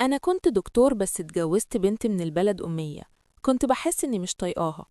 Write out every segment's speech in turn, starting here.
أنا كنت دكتور بس اتجوزت بنت من البلد أمية، كنت بحس إني مش طايقاها.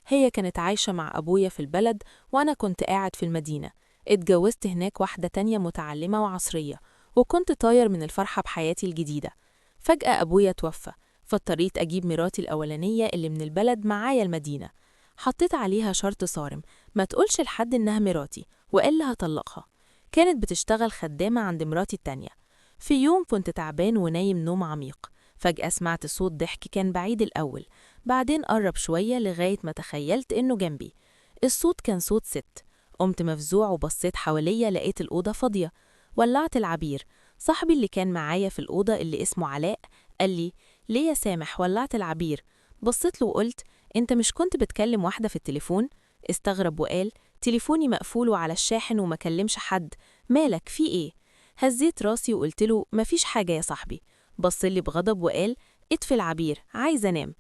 هي كانت عايشة مع أبويا في البلد وأنا كنت قاعد في المدينة. اتجوزت هناك واحدة تانية متعلمة وعصرية، وكنت طاير من الفرحة بحياتي الجديدة. فجأة أبويا توفى، فاضطريت أجيب مراتي الأولانية اللي من البلد معايا المدينة. حطيت عليها شرط صارم، ما تقولش لحد إنها مراتي وإلا هطلقها. كانت بتشتغل خدامة عند مراتي التانية. في يوم كنت تعبان ونايم نوم عميق، فجأة سمعت صوت ضحك كان بعيد الأول، بعدين قرب شوية لغاية ما تخيلت إنه جنبي. الصوت كان صوت ست. قمت مفزوع وبصيت حواليا، لقيت الأوضة فاضية. ولعت العبير. صاحبي اللي كان معايا في الأوضة اللي اسمه علاء قال لي: ليه يا سامح ولعت العبير؟ بصيت له وقلت: انت مش كنت بتكلم واحدة في التليفون؟ استغرب وقال: تليفوني مقفول وعلى الشاحن وما كلمش حد، مالك في ايه؟ هزيت راسي وقلت له: مفيش حاجة يا صاحبي. بصلي بغضب وقال: اطفي العبير، عايز انام.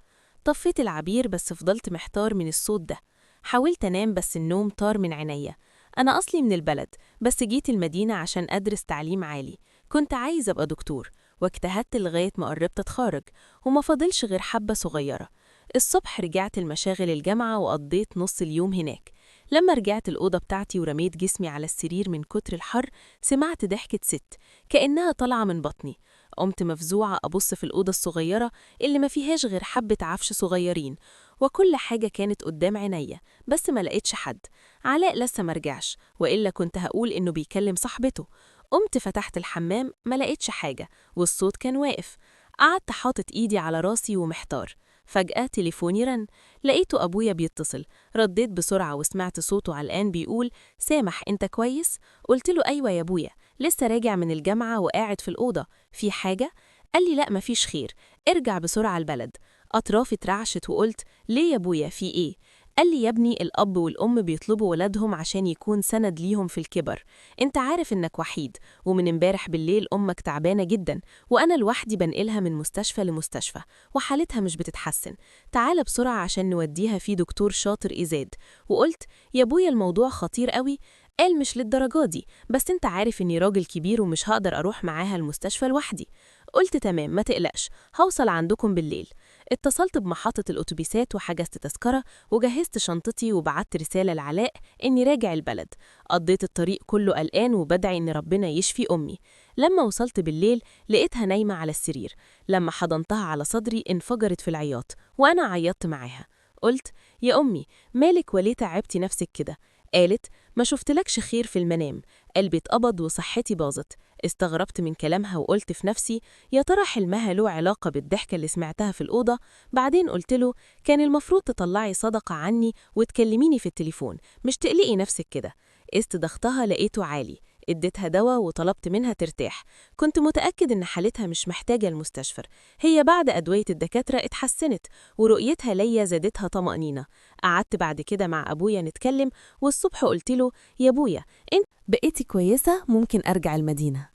طفيت العبير بس فضلت محتار من الصوت ده. حاولت انام بس النوم طار من عينيا. أنا أصلي من البلد بس جيت المدينة عشان أدرس تعليم عالي، كنت عايز أبقى دكتور، واجتهدت لغاية ما قربت أتخرج وما فاضلش غير حبة صغيرة. الصبح رجعت المشاغل الجامعة وقضيت نص اليوم هناك. لما رجعت الأوضة بتاعتي ورميت جسمي على السرير من كتر الحر، سمعت ضحكة ست كأنها طالعة من بطني. قمت مفزوعة أبص في الأوضة الصغيرة اللي ما فيهاش غير حبة عفش صغيرين، وكل حاجة كانت قدام عينيا، بس ما لقيتش حد. علاء لسه ما رجعش، وإلا كنت هقول إنه بيكلم صاحبته. قمت فتحت الحمام، ما لقيتش حاجة، والصوت كان واقف. قعدت حاطط إيدي على راسي ومحتار. فجأة تليفوني رن، لقيته أبويا بيتصل. رديت بسرعة وسمعت صوته علقان بيقول: سامح أنت كويس؟ قلت له: أيوة يا أبويا، لسه راجع من الجامعة وقاعد في الأوضة، في حاجة؟ قال لي: لا مفيش خير، ارجع بسرعة البلد. أطرافي اترعشت وقلت: ليه يا أبويا في إيه؟ قال لي: يا ابني الأب والأم بيطلبوا ولادهم عشان يكون سند ليهم في الكبر، انت عارف انك وحيد، ومن امبارح بالليل أمك تعبانة جدا، وأنا لوحدي بنقلها من مستشفى لمستشفى وحالتها مش بتتحسن، تعال بسرعة عشان نوديها في دكتور شاطر إزاد. وقلت: يا أبويا الموضوع خطير قوي. قال: مش للدرجة دي، بس انت عارف اني راجل كبير ومش هقدر أروح معاها المستشفى لوحدي. قلت: تمام ما تقلقش، هوصل عندكم بالليل. اتصلت بمحطة الأتوبيسات وحجزت تذكرة وجهزت شنطتي وبعت رسالة لعلاء إني راجع البلد. قضيت الطريق كله قلقان وبدعي إن ربنا يشفي أمي. لما وصلت بالليل لقيتها نايمة على السرير. لما حضنتها على صدري انفجرت في العياط وأنا عيطت معاها. قلت: يا أمي مالك وليه تعبتي نفسك كده؟ قالت: ما شفتلكش خير في المنام، قلبي اتقبض وصحتي باظت. استغربت من كلامها وقلت في نفسي: يا ترى حلمها له علاقة بالضحكة اللي سمعتها في الأوضة؟ بعدين قلت له: كان المفروض تطلعي صدقة عني وتكلميني في التليفون، مش تقلقي نفسك كده. قست ضغطها لقيته عالي، اديتها دواء وطلبت منها ترتاح. كنت متأكد إن حالتها مش محتاجة المستشفى، هي بعد أدوية الدكاترة اتحسنت ورؤيتها ليا زادتها طمأنينة. قعدت بعد كده مع أبويا نتكلم، والصبح قلت له: يا أبويا انت بقيتي كويسة، ممكن أرجع المدينة.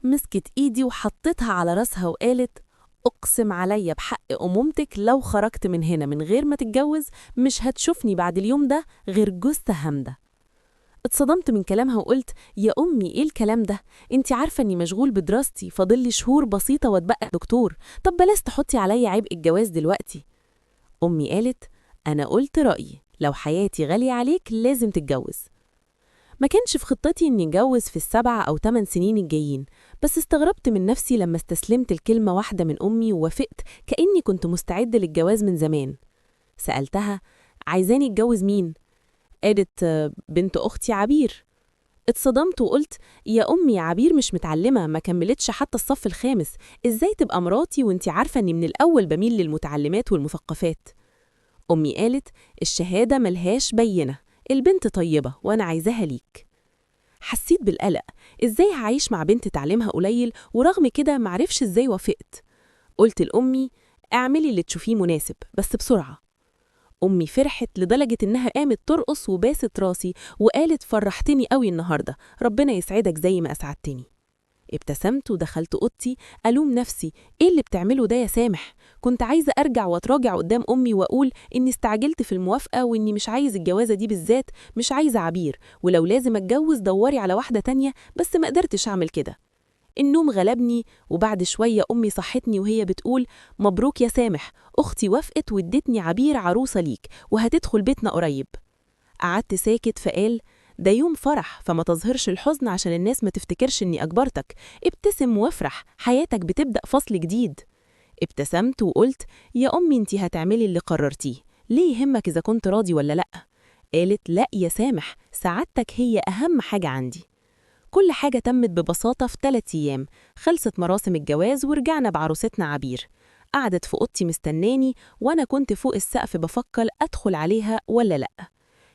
مسكت إيدي وحطيتها على راسها وقالت: أقسم عليا بحق أمومتك لو خرجت من هنا من غير ما تتجوز مش هتشوفني بعد اليوم ده غير جثة هامدة. اتصدمت من كلامها وقلت: يا أمي إيه الكلام ده؟ انت عارفة إني مشغول بدراستي، فاضل لي شهور بسيطة واتبقى دكتور، طب بلاش تحطي عليا عبء الجواز دلوقتي. أمي قالت: أنا قلت رأيي، لو حياتي غالية عليك لازم تتجوز. ما كانش في خطتي إني أتجوز في 7 أو 8 سنين الجايين، بس استغربت من نفسي لما استسلمت لكلمة واحدة من أمي ووافقت كأني كنت مستعدة للجواز من زمان. سألتها: عايزاني أتجوز مين؟ قالت: بنت أختي عبير. اتصدمت وقلت: يا أمي عبير مش متعلمة، ما كملتش حتى الصف الخامس، إزاي تبقى مراتي وانتي عارفة إني من الأول بميل للمتعلمات والمثقفات؟ أمي قالت: الشهادة ملهاش بينة، البنت طيبة وأنا عايزاها ليك. حسيت بالقلق، إزاي هعيش مع بنت تعليمها قليل ورغم كده معرفش إزاي وافقت. قلت لأمي: اعملي اللي تشوفيه مناسب بس بسرعة. أمي فرحت لدرجة إنها قامت ترقص وباست راسي وقالت: فرحتني قوي النهاردة، ربنا يسعدك زي ما أسعدتني. ابتسمت ودخلت أوضتي ألوم نفسي، إيه اللي بتعمله ده يا سامح؟ كنت عايزة أرجع وأتراجع قدام أمي وأقول إني استعجلت في الموافقة وإني مش عايز الجوازة دي بالذات، مش عايزة عبير، ولو لازم أتجوز دوري على واحدة تانية، بس ما قدرتش أعمل كده. النوم غلبني، وبعد شوية أمي صحتني وهي بتقول مبروك يا سامح، أختي وافقت وادتني عبير عروسة ليك وهتدخل بيتنا قريب. قعدت ساكت، فقال ده يوم فرح فما تظهرش الحزن عشان الناس ما تفتكرش إني أجبرتك، ابتسم وافرح، حياتك بتبدأ فصل جديد. ابتسمت وقلت يا أمي انتي هتعملي اللي قررتيه، ليه يهمك إذا كنت راضي ولا لأ؟ قالت لأ يا سامح، سعادتك هي أهم حاجة عندي. كل حاجة تمت ببساطة في 3 أيام. خلصت مراسم الجواز ورجعنا بعروستنا عبير. قعدت في أوضتي مستناني، وأنا كنت فوق السقف بفكر أدخل عليها ولا لأ.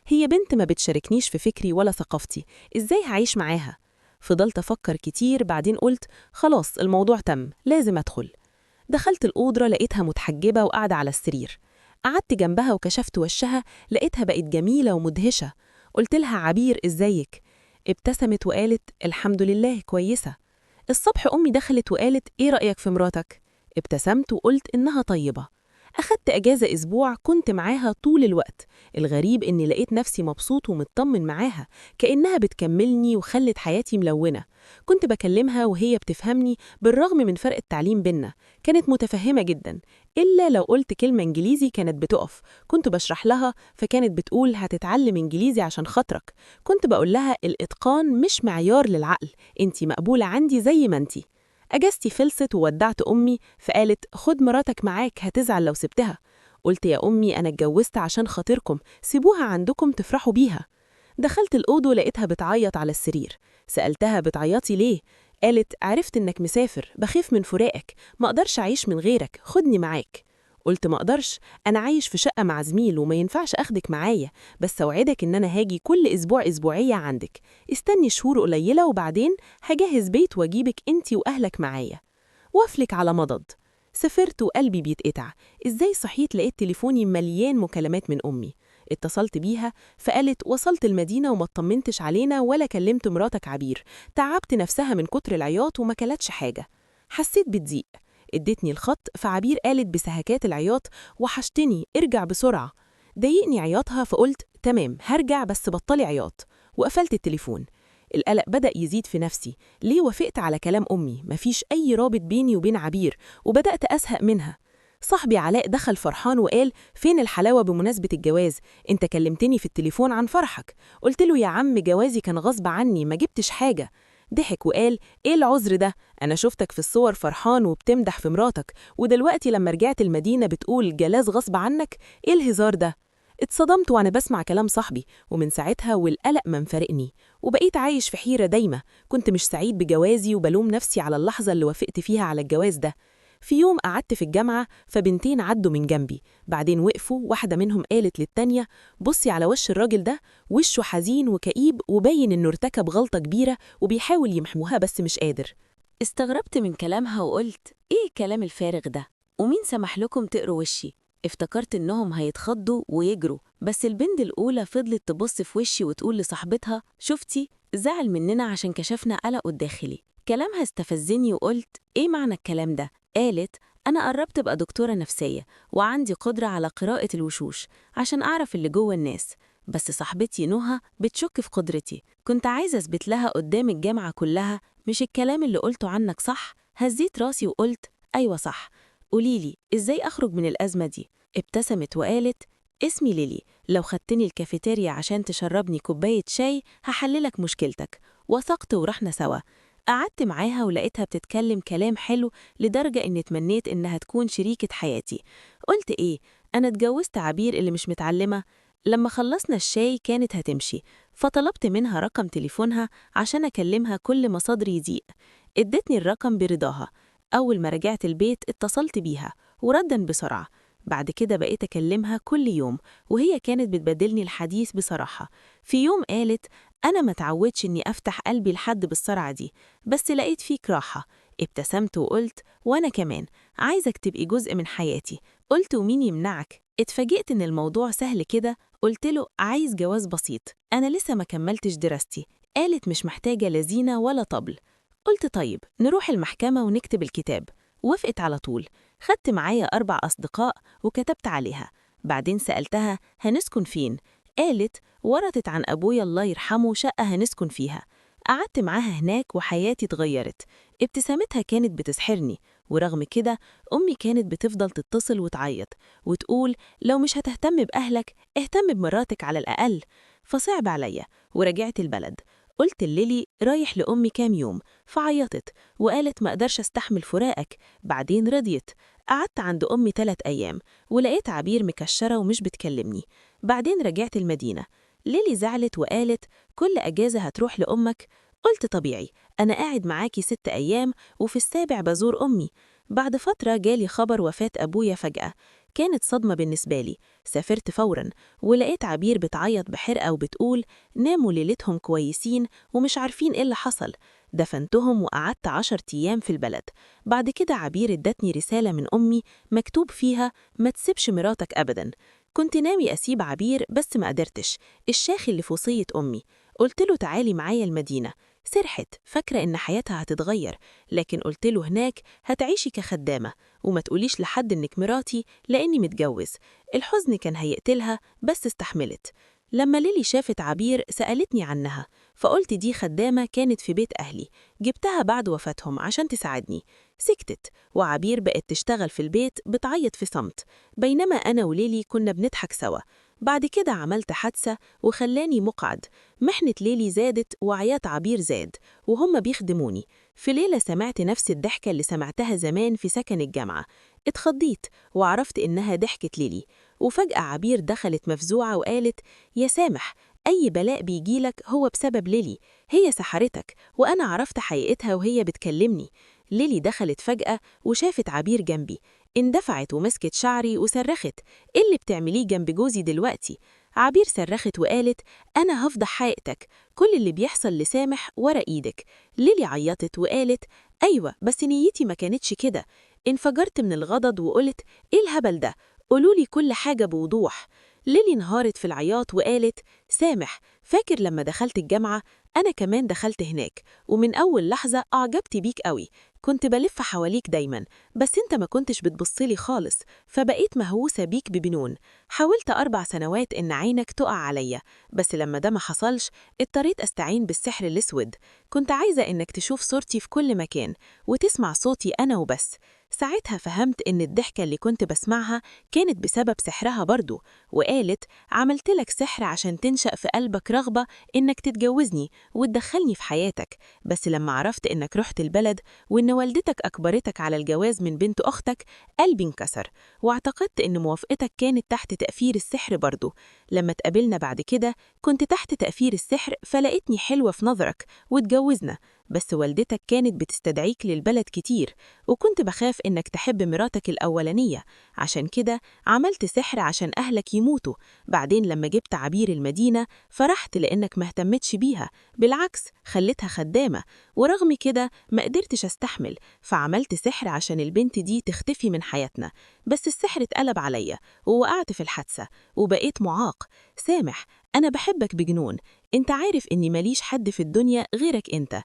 هي بنت ما بتشاركنيش في فكري ولا ثقافتي، إزاي هعيش معاها؟ فضلت أفكر كتير، بعدين قلت خلاص الموضوع تم، لازم أدخل. دخلت الأوضة لقيتها متحجبة وقاعدة على السرير. قعدت جنبها وكشفت وشها، لقيتها بقت جميلة ومدهشة. قلت لها عبير إزيك؟ ابتسمت وقالت الحمد لله كويسة. الصبح أمي دخلت وقالت إيه رأيك في مراتك؟ ابتسمت وقلت إنها طيبة. أخدت أجازة أسبوع كنت معاها طول الوقت. الغريب إني لقيت نفسي مبسوط ومطمن معاها، كأنها بتكملني وخلت حياتي ملونة. كنت بكلمها وهي بتفهمني بالرغم من فرق التعليم بينا، كانت متفهمة جدا، إلا لو قلت كلمة إنجليزي كانت بتقف. كنت بشرح لها فكانت بتقول هتتعلم إنجليزي عشان خاطرك. كنت بقول لها الإتقان مش معيار للعقل، انتي مقبولة عندي زي ما انتي. أجازتي خلصت وودعت أمي، فقالت خد مراتك معاك هتزعل لو سبتها. قلت يا أمي أنا اتجوزت عشان خاطركم، سيبوها عندكم تفرحوا بيها. دخلت الأوضة لقيتها بتعيط على السرير. سألتها بتعيطي ليه؟ قالت عرفت إنك مسافر، بخاف من فراقك، ما أقدرش أعيش من غيرك، خدني معاك. قلت ما أقدرش، أنا عايش في شقة مع زميل وما ينفعش أخدك معايا، بس أوعدك إن أنا هاجي كل أسبوع أسبوعية عندك، استني شهور قليلة وبعدين هجهز بيت وأجيبك أنتي وأهلك معايا. وافلك على مضض. سافرت وقلبي بيتقطع، إزاي صحيت لقيت تليفوني مليان مكالمات من أمي. اتصلت بيها فقالت وصلت المدينة وما اطمنتش علينا ولا كلمت مراتك عبير، تعبت نفسها من كتر العياط وما كلتش حاجة. حسيت بتضيق. ادتني الخط، فعبير قالت بسهكات العياط وحشتني ارجع بسرعة. ضايقني عياطها فقلت تمام هرجع بس بطلي عياط، وقفلت التليفون. القلق بدأ يزيد في نفسي، ليه وافقت على كلام أمي؟ مفيش أي رابط بيني وبين عبير، وبدأت أزهق منها. صاحبي علاء دخل فرحان وقال فين الحلاوة بمناسبة الجواز؟ انت كلمتني في التليفون عن فرحك. قلت له يا عم جوازي كان غصب عني، ما جبتش حاجة. ضحك وقال ايه العذر ده؟ انا شفتك في الصور فرحان وبتمدح في مراتك، ودلوقتي لما رجعت المدينة بتقول جلاز غصب عنك، ايه الهزار ده؟ اتصدمت وانا بسمع كلام صاحبي، ومن ساعتها والقلق ما مفارقني، وبقيت عايش في حيرة دايمة. كنت مش سعيد بجوازي وبلوم نفسي على اللحظة اللي وافقت فيها على الجواز ده. في يوم قعدت في الجامعة فبنتين عدوا من جنبي، بعدين وقفوا، واحدة منهم قالت للتانية بصي على وش الراجل ده، وشه حزين وكئيب وباين إنه ارتكب غلطة كبيرة وبيحاول يمحوها بس مش قادر. استغربت من كلامها وقلت إيه الكلام الفارغ ده؟ ومين سمح لكم تقروا وشي؟ افتكرت إنهم هيتخضوا ويجروا، بس البنت الأولى فضلت تبص في وشي وتقول لصاحبتها شفتي زعل مننا عشان كشفنا قلقه الداخلي. كلامها استفزني وقلت إيه معنى الكلام ده؟ قالت أنا قربت أبقى دكتورة نفسية وعندي قدرة على قراءة الوشوش عشان أعرف اللي جوه الناس، بس صاحبتي نهى بتشك في قدرتي. كنت عايزة أثبت لها قدام الجامعة كلها مش الكلام اللي قلته عنك صح؟ هزيت راسي وقلت أيوة صح، قوليلي إزاي أخرج من الأزمة دي؟ ابتسمت وقالت اسمي ليلي، لو خدتني الكافيتيريا عشان تشربني كوباية شاي هحللك مشكلتك. وثقت ورحنا سوا. قعدت معاها ولقيتها بتتكلم كلام حلو لدرجة إني تمنيت إنها تكون شريكة حياتي. قلت إيه، أنا اتجوزت عبير اللي مش متعلمة؟ لما خلصنا الشاي كانت هتمشي، فطلبت منها رقم تليفونها عشان أكلمها كل ما صدري يضيق. ادتني الرقم برضاها. أول ما رجعت البيت اتصلت بيها وردا بسرعة. بعد كده بقيت أكلمها كل يوم، وهي كانت بتبادلني الحديث بصراحة. في يوم قالت أنا ما تعودش إني أفتح قلبي لحد بالسرعة دي، بس لقيت فيك راحة. ابتسمت وقلت وأنا كمان عايزك تبقي جزء من حياتي. قلت ومين يمنعك؟ اتفاجئت إن الموضوع سهل كده. قلت له عايز جواز بسيط، أنا لسه ما كملتش دراستي. قالت مش محتاجة لا زينة ولا طبل. قلت طيب نروح المحكمة ونكتب الكتاب. وافقت على طول. خدت معايا 4 أصدقاء وكتبت عليها. بعدين سألتها هنسكن فين؟ قالت ورثت عن أبويا الله يرحمه شقة هنسكن فيها. قعدت معاها هناك وحياتي اتغيرت. ابتسامتها كانت بتسحرني، ورغم كده أمي كانت بتفضل تتصل وتعيط وتقول لو مش هتهتم بأهلك اهتم بمراتك على الأقل. فصعب عليا ورجعت البلد. قلت لليلي رايح لأمي كام يوم، فعيطت وقالت ما أقدرش أستحمل فراقك. بعدين رضيت. قعدت عند أمي 3 أيام ولقيت عبير مكشرة ومش بتكلمني. بعدين رجعت المدينة. ليلي زعلت وقالت كل أجازة هتروح لأمك. قلت طبيعي، أنا قاعد معاكي 6 أيام وفي السابع بزور أمي. بعد فترة جالي خبر وفاة أبويا فجأة. كانت صدمة بالنسبة لي. سافرت فوراً ولقيت عبير بتعيط بحرقة وبتقول ناموا ليلتهم كويسين ومش عارفين إيه اللي حصل. دفنتهم وقعدت 10 أيام في البلد. بعد كده عبير ادتني رسالة من أمي مكتوب فيها ما تسيبش مراتك أبداً. كنت ناوي أسيب عبير بس ما قدرتش، الشاخ اللي في وصية أمي. قلت له تعالي معايا المدينة. سرحت فاكرة إن حياتها هتتغير، لكن قلت له هناك هتعيشي كخدامة وما تقوليش لحد إنك مراتي لأني متجوز. الحزن كان هيقتلها بس استحملت. لما ليلي شافت عبير سألتني عنها، فقلت دي خدامة كانت في بيت أهلي، جبتها بعد وفاتهم عشان تساعدني. سكتت وعبير بقت تشتغل في البيت بتعيط في صمت، بينما أنا وليلي كنا بنضحك سوا. بعد كده عملت حادثة وخلاني مقعد. محنة ليلي زادت وعياط عبير زاد وهم بيخدموني. في ليلة سمعت نفس الضحكة اللي سمعتها زمان في سكن الجامعة. اتخضيت وعرفت إنها ضحكة ليلي. وفجأة عبير دخلت مفزوعة وقالت يا سامح، أي بلاء بيجيلك هو بسبب ليلي، هي سحرتك وأنا عرفت حقيقتها وهي بتكلمني. ليلي دخلت فجأة وشافت عبير جنبي، اندفعت ومسكت شعري وصرخت إيه اللي بتعمليه جنب جوزي دلوقتي؟ عبير صرخت وقالت أنا هفضح حقيقتك، كل اللي بيحصل لسامح ورا إيدك. ليلي عيطت وقالت أيوة بس نيتي ما كانتش كده. انفجرت من الغضب وقلت إيه الهبل ده؟ قولولي كل حاجة بوضوح. ليلي انهارت في العياط وقالت سامح، فاكر لما دخلت الجامعة؟ أنا كمان دخلت هناك، ومن أول لحظة أعجبت بيك قوي، كنت بلف حواليك دايما، بس أنت ما كنتش بتبصلي خالص، فبقيت مهووسة بيك بجنون. حاولت 4 سنوات إن عينك تقع عليا، بس لما ده ما حصلش اضطريت أستعين بالسحر الأسود. كنت عايزة إنك تشوف صورتي في كل مكان وتسمع صوتي أنا وبس. ساعتها فهمت إن الضحكة اللي كنت بسمعها كانت بسبب سحرها برضو، وقالت عملت لك سحر عشان تنشأ في قلبك رغبة إنك تتجوزني وتدخلني في حياتك، بس لما عرفت إنك رحت البلد وإن والدتك أكبرتك على الجواز من بنت أختك قلبي انكسر، واعتقدت إن موافقتك كانت تحت تأثير السحر برضو. لما تقابلنا بعد كده كنت تحت تأثير السحر، فلقيتني حلوة في نظرك واتجوزنا، بس والدتك كانت بتستدعيك للبلد كتير، وكنت بخاف إنك تحب مراتك الأولانية، عشان كده عملت سحر عشان أهلك يموتوا. بعدين لما جبت عبير المدينة فرحت لأنك ما اهتمتش بيها، بالعكس خليتها خدامة، ورغم كده ما قدرتش أستحمل، فعملت سحر عشان البنت دي تختفي من حياتنا، بس السحر اتقلب عليا ووقعت في الحادثة وبقيت معاق. سامح، أنا بحبك بجنون، أنت عارف إني ماليش حد في الدنيا غيرك أنت.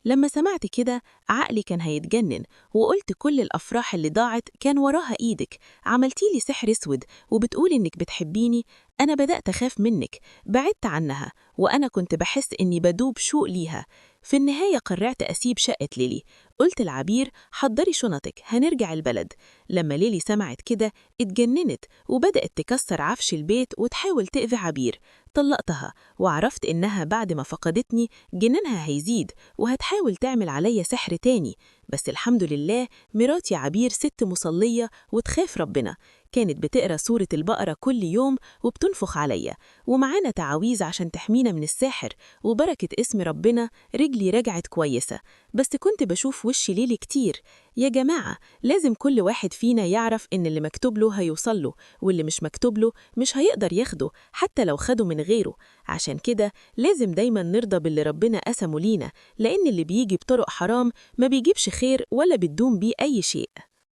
لما سمعت كده عقلي كان هيتجنن، وقلت كل الأفراح اللي ضاعت كان وراها إيدك، عملتيلي سحر أسود وبتقولي إنك بتحبيني. أنا بدأت أخاف منك، بعدت عنها وأنا كنت بحس إني بدوب شوق ليها. في النهاية قررت أسيب شقة ليلي. قلت لعبير حضري شنطك هنرجع البلد. لما ليلي سمعت كده اتجننت وبدأت تكسر عفش البيت وتحاول تأذي عبير. طلقتها وعرفت إنها بعد ما فقدتني جنانها هيزيد وهتحاول تعمل عليا سحر تاني، بس الحمد لله مراتي عبير ست مصلية وتخاف ربنا، كانت بتقرأ سورة البقرة كل يوم وبتنفخ عليا، ومعانا تعاويذ عشان تحمينا من الساحر، وبركة اسم ربنا رجلي رجعت كويسة. بس كنت بشوف وش ليلي كتير. يا جماعة لازم كل واحد فينا يعرف إن اللي مكتوب له هيوصل له، واللي مش مكتوب له مش هيقدر ياخده حتى لو خده من غيره. عشان كده لازم دايما نرضى باللي ربنا قسمه لينا، لأن اللي بيجي بطرق حرام ما بيجيبش خير ولا بتدوم بيه أي شيء.